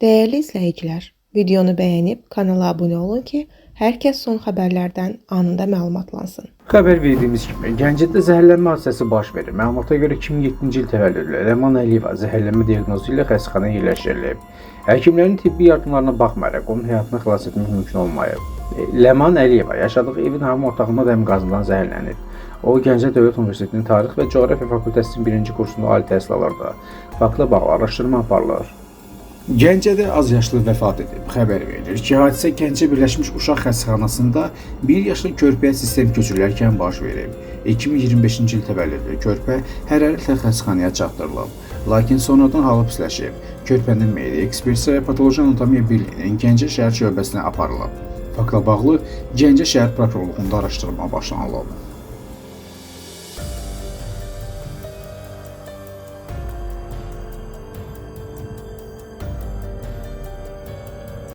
Dəyərli izləyicilər, videonu bəyənib kanala abunə olun ki, hər kəs son xəbərlərdən anında məlumatlansın. Xəbər verdiyimiz kimi, Gəncədə zəhərlənmə hadisəsi baş verib. Məlumata görə 2007-ci il təvəllüdlü Ləman Əliyeva zəhərlənmə diaqnozu ilə xəstəxanaya yerləşdirilib. Həkimlərin tibbi yardımlarına baxmayaraq onun həyatını xilas etmək mümkün olmayıb. Ləman Əliyeva yaşadığı evin hamam otağında dəm qazından zəhərlənib. O, Gəncə Dövlət Universitetinin Tarix və Coğrafiya fakültəsinin birinci kursunda ali təhsil alırdı. Faktla bağlı araşdırma aparılır. Gəncədə azyaşlı vəfat edib. Xəbər verilir ki, hadisə Gəncə Birləşmiş Uşaq Xəstəxanasında 1 yaşlı körpəyə sistem köçürülərkən baş verib. 2025-ci il təvəllüdlü körpə hərarətlə xəstəxanaya çatdırılıb. Lakin sonradan halı pisləşib. Körpənin meyidi ekspertiza və patoloji anatomiya birliyinin Gəncə şəhər şöbəsinə aparılıb. Faktla bağlı Gəncə şəhər prokurorluğunda araşdırma başlanılıb.